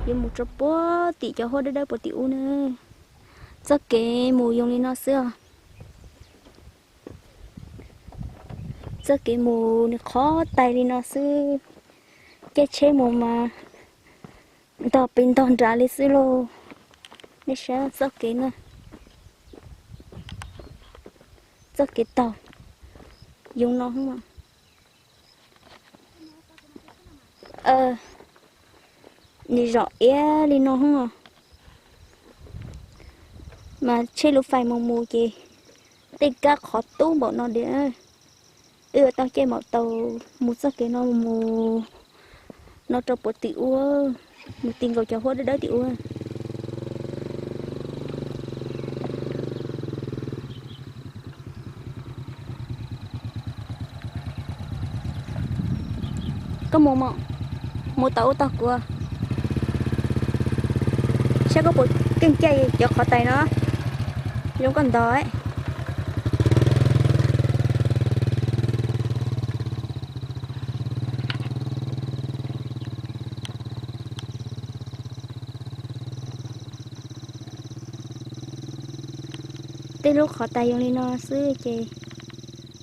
Yuav mus rau puag tim cov huab dawb dawb puag tim ub na. Txoj kev mus yoo li no xwb os. Txoj kev mus nws qhov tais li no xwb. Caij tsheb mus mas ntog pes ntog nrad li xwb lauj. Nej saib txoj kev na. Txoj kev taug yoo no. Nws zom iab li no os. Mas tsheb lub fais mus mus ces tej kab qhov tub npaum no tiag. Wb yuav tau caij maum taus mus txoj kev no mus no rau puag tim ub, mus ti nkaus cov huab dawb dawb tim ub. Koj mus, mus tom ub tog kuv, saib koj puas keej caij cov qhov tais no zoo koj ntog. Tej lub qhov tais zoo li no xwb ces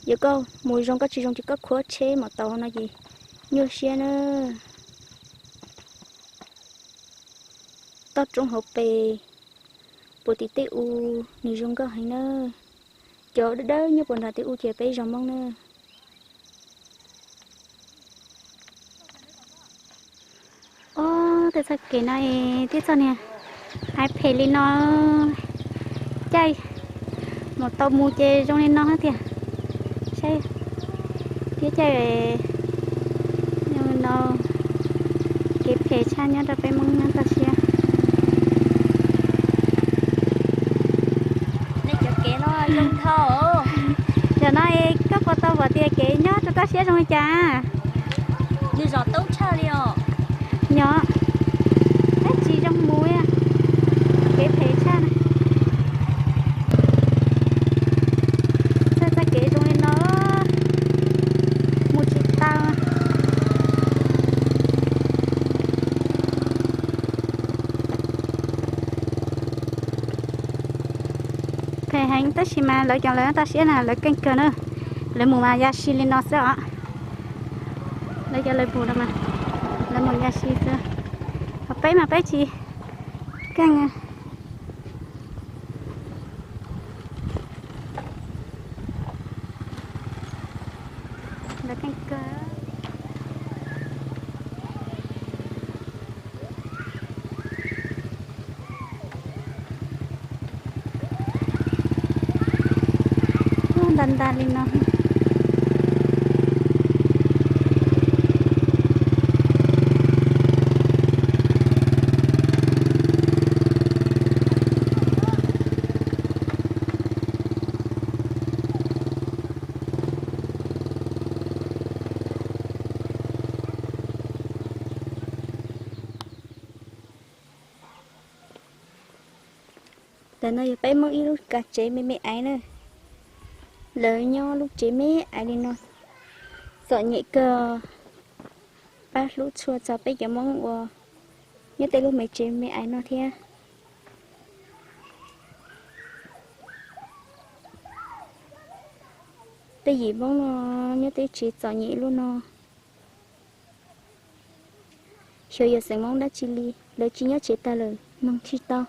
yog koj mus zoo koj tsis zoo ces koj khuab tsheb maum taus no ces nyuaj siab na. Toj roob hauv pes puag tim tej ub nws zoo nkauj heev na. Cov dawb dawb nyob puag nram tej ub ces peb zos Hmoob na. Ob, tej txoj kev no es tib txoj niag hais phem li no, caij maum taus mus ces zoo li no tiag. Saib thiab caij no, kev phem tshaj nyob rau peb Hmoob nyob toj siab. Cov kev no zoo dhau. Tam no koj puas tau pom tias kev nyob rau toj siab zoo li cas? Nws zom tub tshaj li os. Nyob, tab tsis zoo mus, kev phem tshaj na. Txoj kev zoo li no, mus tsis tau. Phem heev tab sis mas lawv cov lawv toj siab na lawv keej kawg na. Lawv mus mas ya si li no xwb os. Lawv cov lawv mus no mas lawv mus ya si xwb. Ho peb mas peb tsis keej. Lawv keej kawg. Nta nta li no. Ntawm no yog peb Hmoob ib lub kav tsev me me aiv na. Lawv nyob lub tsev me aiv li no, txom nyem kawg. Pab hlub tshua txog peb cov Hmoob uas nyob tej lub me tsev me aiv no thiab. Peb yim Hmoob no nyob tej tsev txom nyem li no. Xyov yog xeem Hmoob dab tsi li, lawv tsis nyob tsev tag lawm mloog tsis tau.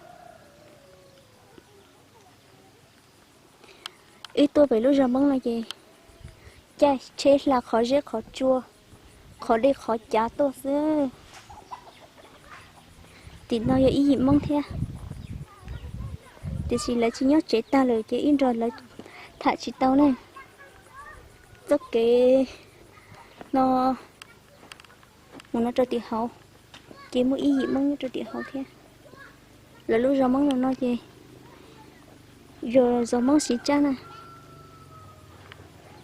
Wb tuaj pem lub zos Hmoob no ces caij tsheb hla qhov zeb qhov tsua, qhov dej qhov cav tuaj xwb. Tim no yog ib yim Hmoob thiab, tiam sis lawv tsis nyob tsev tag lawm ces wb nrog lawv tham tsis tau ne. Txoj kev no mus no rau tim hauv, ces muaj ib yim Hmoob nyob rau tim hauv thiab. Lawv lub zos Hmoob no ces yog zos Hmoob Siv Tsab na.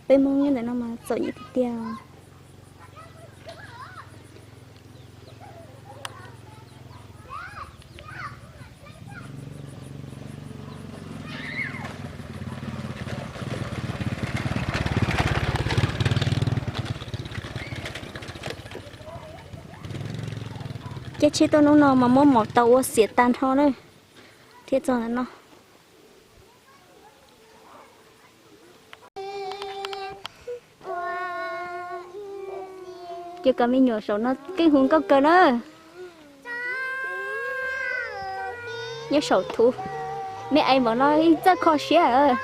Peb Hmoob nyob ntawm no mas txom nyem tiag tiag. Caij tsheb tuaj hnub no mas muab maum taus ua xiam tag nrho na, thiaj txog ntawm no. Ces cov me nyuam saum no keej hu nkauj kawg na. Nyob saum thuv, me ais npaum no txawj kho siab.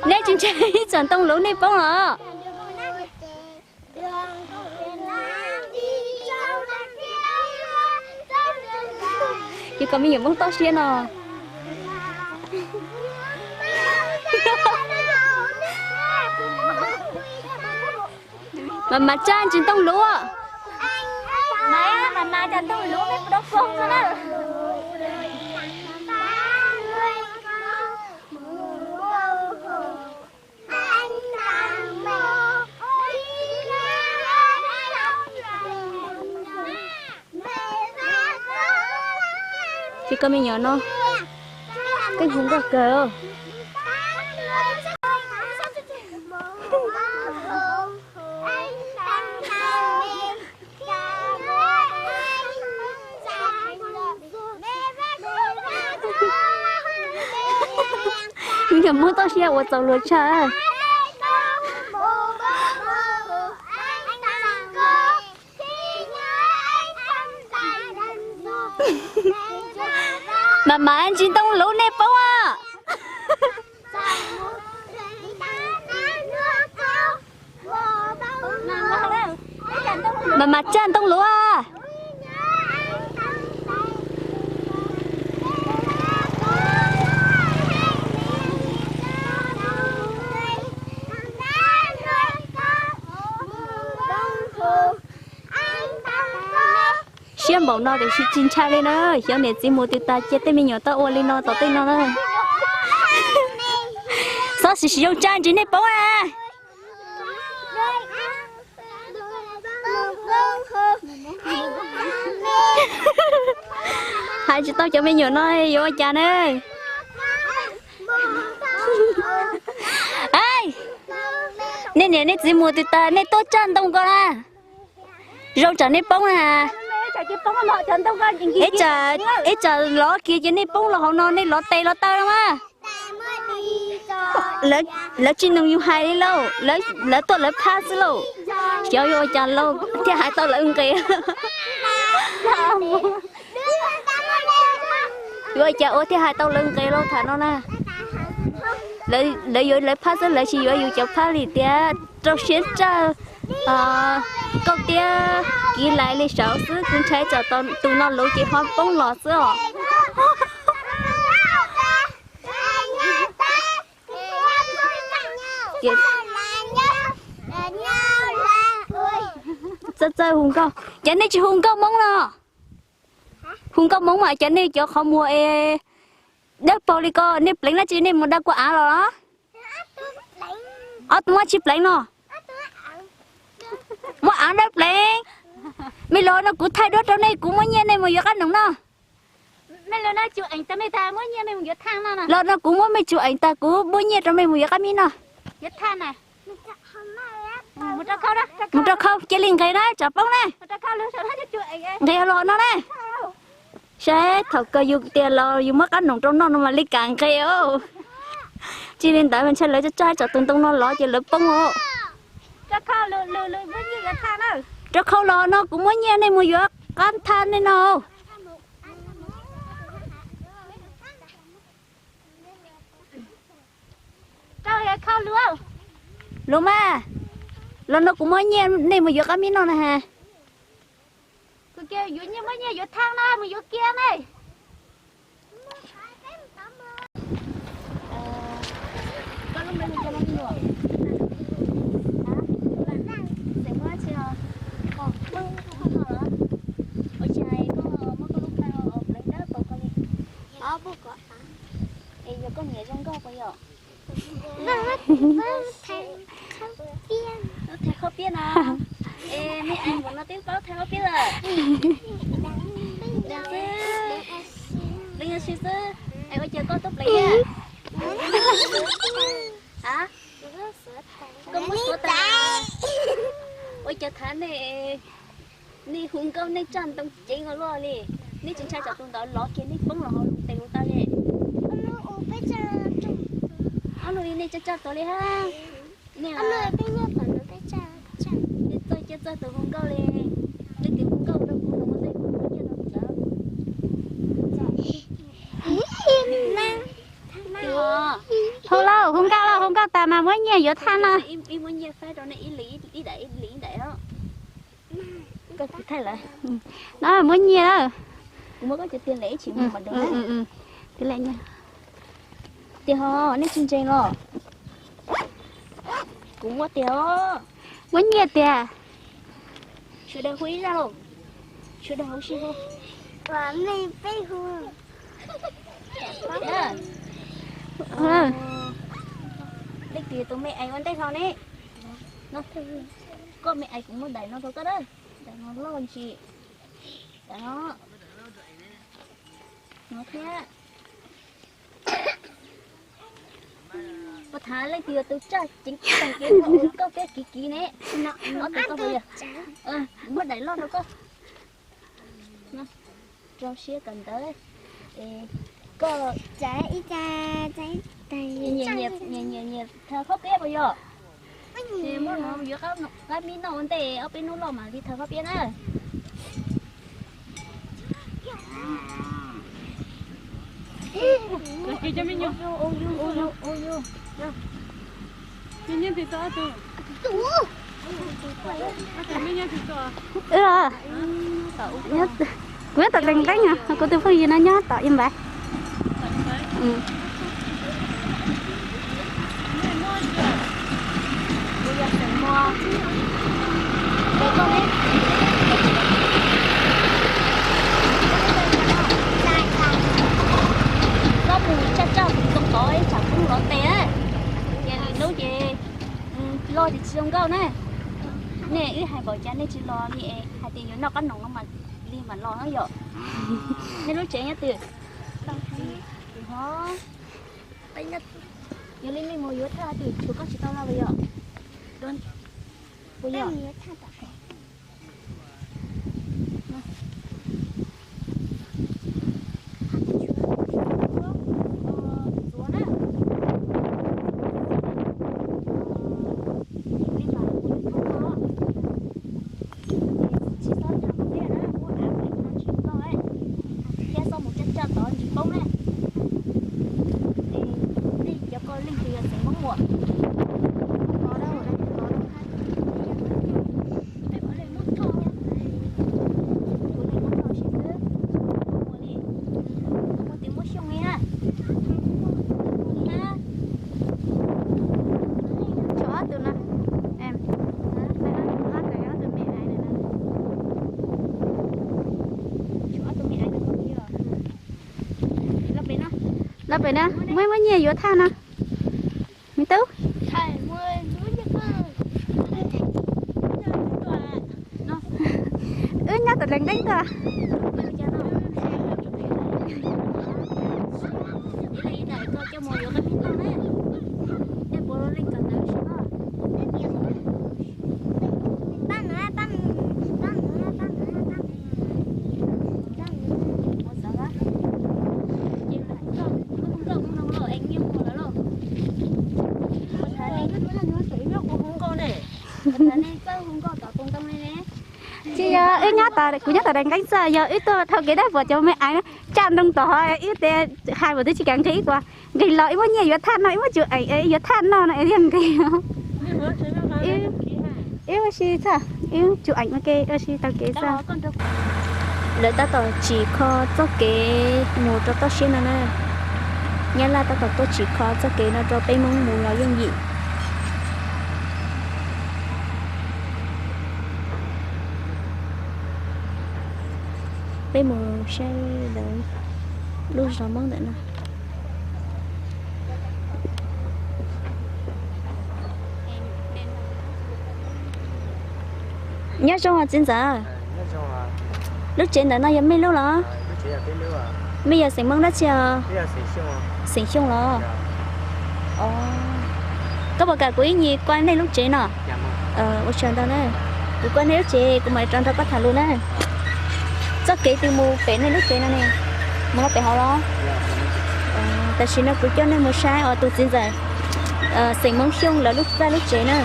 Neb tsis ntshai ib txoj ntoo luv nej poob los? Ces kom me nyuam Hmoob toj siab no. Mas mas tsaj ntsis ntoo luv. Ces koj me nyuam no, koj hu nkauj kawg. Niam muab toj siab ua txaus luag tshaj. Mas mas ntsis ntoo luv nej poob a. Mas mas tsaj ntoo luv a. Siab npaum no tiam sis tsis ntshai li na, xyov niam txiv mus twg tas cia tej me nyuam tau ua li no tom tej no na. Xob sim sim zoo tsaj ntsis nej poob na. Hais tsis tau cov me nyuam no yuav ua cas na. Nej niam nej txiv mus twg tas nej tuaj tsaj ntoo ko na. Zoo tsam nej poob na. Ib tsam lov kiag ces nej poob los hauv no nej lov tes lov taw no mas. Lawv tsis nug yus hais li lauj, lawv tuaj lawv phab xwb lauj. Xyov yuav ua cas lauj thiaj hais tau lawv nqe. Yuav ua cas ua thiaj hais tau lawv nqe lauj tham no na. Lawv yuav lawv phab xwb lawv tsis yuav yus cov phab li tias rau siab tsawg. Koj thiab kiv lais li saud xwb kuv ntshai tsam tus no luv ces ho poob los xwb os. Txawj txawj hu nkauj, cas nej tsis hu nkauj Hmoob no? Hu nkauj Hmoob mas cas nej cov qhov muag es dawb paug li ko, nej pleev dab tsi nej mus da kua av los? Ob tug muab tsis pleev no. Muab av dawb pleev. Mej los no kuv thaij duab rau nej, kuv muab nyiaj nej mus yuav qab noom no. Los no kuv muab mej tsuj eev tag kuv muab nyiaj rau mej mus yuav qab mib no. Mus rau khau cia li nqes na tsam poob na. Nqes los no na. Saib thaum kawg yus tias los yus muab qab noom rau noj no mas li kam nqes os. Tsis li ntawd mas ntshai lawv tsa tsaj tsam tus ntoo no lov ces lawv poob os. Rau khau los no kuv muab nyiaj nej mus yuav qab thaj nej no. Luag mas, los no kuv muab nyiaj nej mus yuav qab mib noj na has. Kuv yuav nyiaj muab nyiaj yuav thaj no mus yuav kiag ne. Es yog koj niam zoo nkauj puas yog? Thaiv khaub piab no. Es me eev npaum no twb paub thaiv khaub piab lawm. Lawv yog Tsis xwb, es ua cas koj tub pleev thiab? A, koj muab xuav tas. Ua cas thav nej, nej hu nkauj nej tsaj ntoo ceev ua luaj li, nej tsis ntshai tsam tus ntawd lov kiag nej poob los hauv lub tes ua tau li. Ob nub li nej tsaj tsaj tuag li hab. Nej txawj cia txawj tus hu nkauj li, leej twg hu nkauj rau kuv los ua ntej kuv muab nyiaj rau ntawd. Hu lauj, hu nkauj lauj, hu nkauj tas mas muab nyiaj yuav thaj no. Ib muab nyiaj faib rau nej ib li ib daim ib li ib daim os. Koj thaij lawm. No muab nyiaj lawm. Kuv muab koj cov tiag lem ib chim mus mas deev na. Tiag ho nej tsis ntseeg os. Kuv muab tiag os. Muab nyiaj tiag. Sawv daws hu ib zaj lauj. Sawv daws hu sib hu. Leej twg tus me aiv ua ntej hlo ne? Koj me aiv kuv muab daim no rau koj na. Daim no loj ntsis. Daim no. No thiab. Puas thav leej twg yog tus tsaj ceev tag kev ua nkauj thiab kiv kiv ne? Ob tug koj puas yog? Muab daim loj rau koj. Rau siab kawm ntawv. Koj nyiam nyiam nyiam nyiam nyiam thav khob piab puas yog? Muab no yuav qab mib noj ua ntej ob peb hnub loj mam li thav khob piab na. Kuv nyob tom Leej Nqeeb, kuv tus phooj ywg no nyob tom Yia Npaiv. Koj mus tsaj tsaj tus tod ib tsam koj lov tes, ces lwm hnub ces loj ces tsis zoo nkauj na. Nej wb hais npaum cas nej tsis los li es hais tias yuav noj qab noom no mas li mam los na yom. Nej lub tsev nyob twg? Yog li nej mus yuav thaj twg tshuav koj tsis tau los yom? Puas yog? Tsis txhob tham peb na, muab av peb no tsis tau, thiab txhob mus tsaj tsaj tod ntsis poob na. Es nej cov koj leej twg yog tseem Hmoob muam? Kuv leej Hmoob Thoj siv xwb, muaj li, muaj tis muaj xyoo li na. Tshuav ob tug no. Ob tug me aiv no. Los pem na, muab muab nyiaj yuav thaj no. Me tub, wb nyob tom Leej Nqeeb tuaj. Tsis yog wb nyob tom, kuv nyob tom Leej Nqeeb xwb, yog wb tuaj dhau kev dab pom cov me aiv tsaj ntoo tod, wb tes hais pom twb tsis kam nqis ib kuas, nqis los ib muab nyiaj yuav thaj no, ib muab tsum eem yuav thaj no no es thiaj nqis. Wb ua si txog, wb tsum eem ua ke ua si taug kev txog. Lawv tab tom tsim kho txoj kev mus rau toj siab no na. Nyab Laj tab tom tuaj tsim kho txoj kev no rau peb Hmoob mus los yooj yim. Peb mus saib lawv lub zos Hmoob ntawm no. Nyob zoo os txiv ntxawm. Lub tsev ntawm no yog mej lub los? Mej yog xeem Hmoob dab tsi os? Xeem Xyooj los? Koj puas kam kuv ib nyuag kuaj nej lub tsev no? Ua tsaug ntau na. Kuv kuaj nej lub tsev kuv mam rov nrog koj tham lus na. Txoj kev twg mus pem nej lub tsev no ne? Mus rau pem hauv los? Tam sim no kuv coj nej mus saib os tus txiv ntxawm xeem Hmoob Xyooj lawv lub vaj lub tsev na.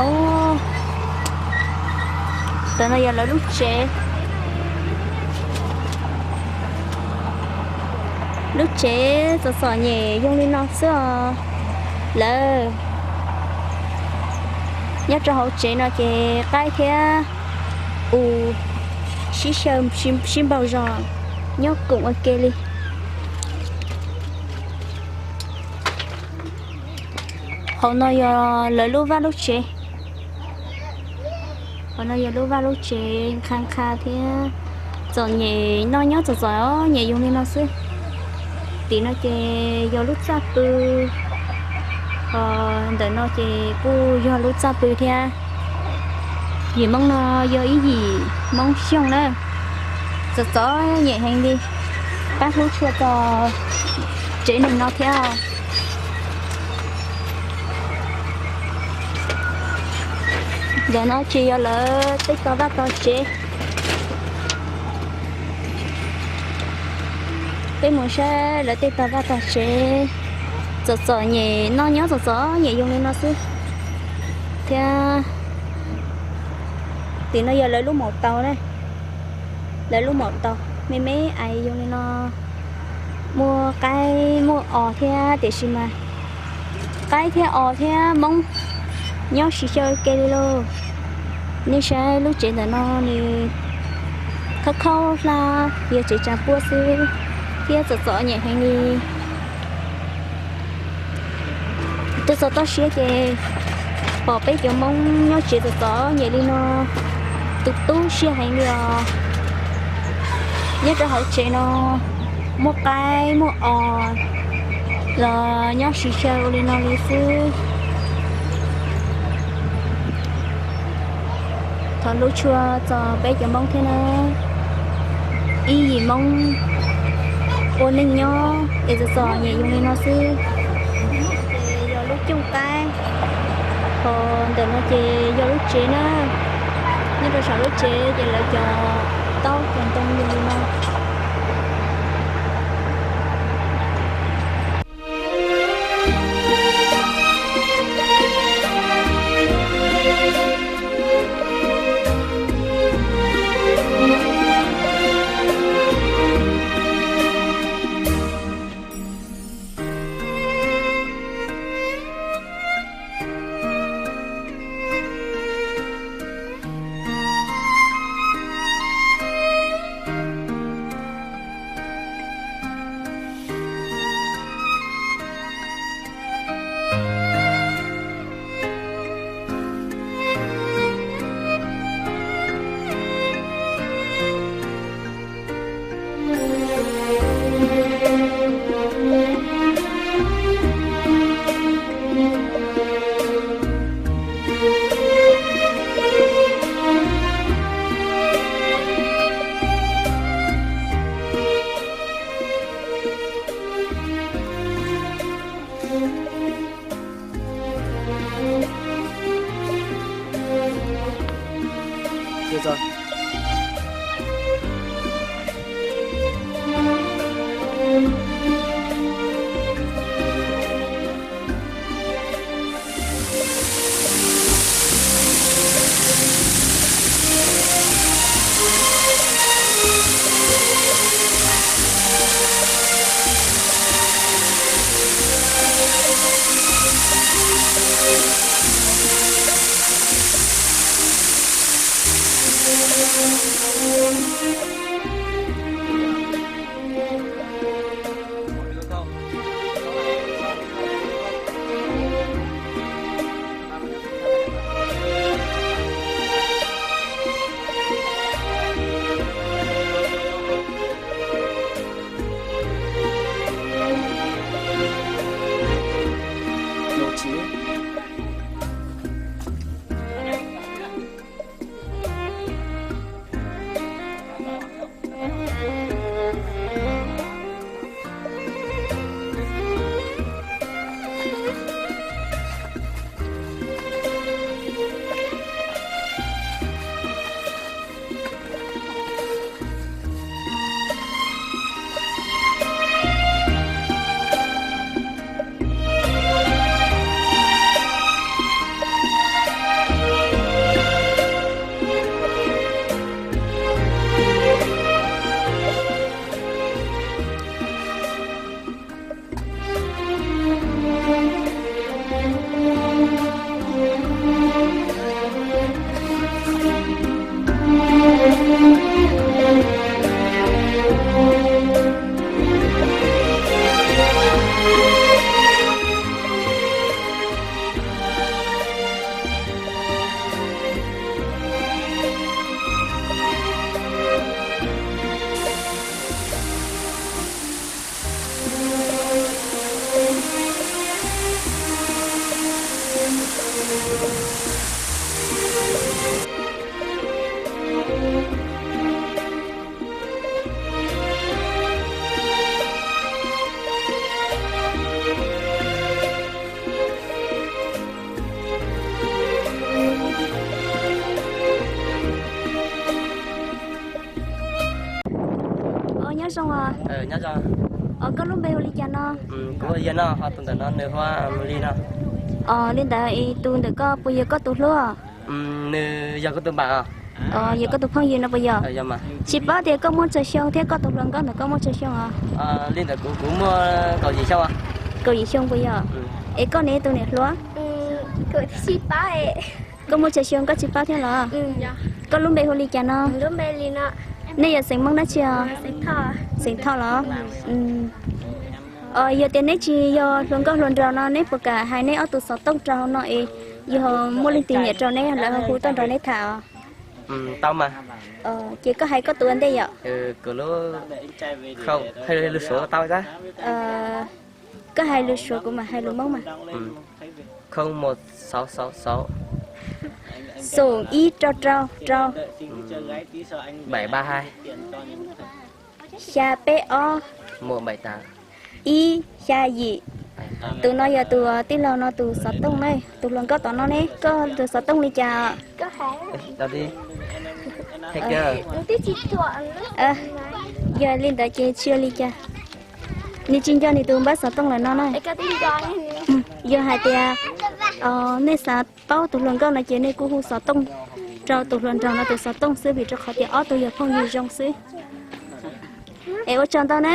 Os, ntawm no yog lawv lub tsev. Lub tsev txom txom nyem yoo li no xwb os. Lawv nyob rau hauv tsev no ces qaib thiab us sib xyaw sib npaug zog nyob koom ua ke li. Hauv no yog lawv lub vaj lub tsev. Hauv no yog lub vaj lub tsev qha qha thiab txom nyem noj nyob txom txom nyem yoo li no xwb. Tim no ces yog lub txaj pw, ho ntawm no ces kuj yog lub txaj pw thiab. Yim Hmoob no yog ib yim Hmoob Xyooj na, txom txom nyem heev li, pab hlub tshua txog tsev neeg no thiab. Ntawm no ces yog lawv tej tog vaj tog tsev. Peb mus saib lawv tej tog vaj tog tsev, txom txom nyem noj nyob txom txom nyem yoo li no xwb thiab. Tim no yog lawv lub maum taus na, lawv lub maum taus me me ais yoo li no. Muaj qaib muaj os thiab tiam sis mas qaib thiab os thiab Hmoob nyob sib xyaw ke li lauj. Nej saib lub tsev ntawm no nws khaub khaub hlab, yog tsev tsav puab xwb thiab txom txom nyem heev li. Tuaj txog toj siab ces pom peb cov Hmoob nyob tsev txom txom nyem li no, tu tu siab heev li os. Nyob rau hauv tsev no muaj qaib muaj os los nyob sib xyaw ua li no li xwb. Thov hlub tshua txog peb cov Hmoob thiab na. Ib yim Hmoob ua neej nyob es txom txom nyem zoo li no xwb. Ces yog lub cooj qaib, ho ntawm no ces yog lub tsev na. Nyob rau saum lub tsev ces lawv cov taub cov ntoo zoo li no. Nyob zoo. Os, koj lub npe hu li cas no? Kuv hu Yia no, ho tus ntawm no nws hu ua Li no. Os, li ntawd es tus ntawm koj puas yog koj tus hluas? Nws yog kuv tus npam. Os, yog koj tus phooj ywg no puas yog? Tsis paub tias koj muaj tsawg xyoo thiab koj tus hluas nkauj ntawm koj muaj tsawg xyoo os? Li ntawm kuv, kuv muaj kaum yim xyoo. Kaum yim xyoo puas yog? Es koj ne, tus niam hluas? Koj muaj tsawg xyoo koj tsis paub thiab los? Koj lub npe hu li cas no? Nej yog xeem Hmoob dab tsi os? Xeem Thoj los? Os, yog tias neb tsis yog hluas nkauj hluas nraug no, neb puas kam hais neb ob tug xov tooj rau no es yog muaj leej twg nyiam rau neb lawv ho hu tuaj nrog neb tham os? Ces koj hais koj tus ua ntej yom. Koj hais lus Suav kuv mam hais lus Hmoob mas. Xoom ib rau rau rau, xya peb ob, ib xya yim. Tus no yog tus tij laug no tus xov tooj na, tus hluas nkauj tom no ne, koj tus xov tooj li cas? Yog li ntawd ces tsis ua li cas. Nws tsis nco nws tus npawb xov tooj lawm no na. Yog hais tias nej xav paub tus hluas nkauj no ces nej kuj hu xov tooj rau tus hluas nraug no tus xov tooj xwb, vim rau qhov tias ob tug yog phooj ywg zoo xwb. Es ua tsaug ntau na.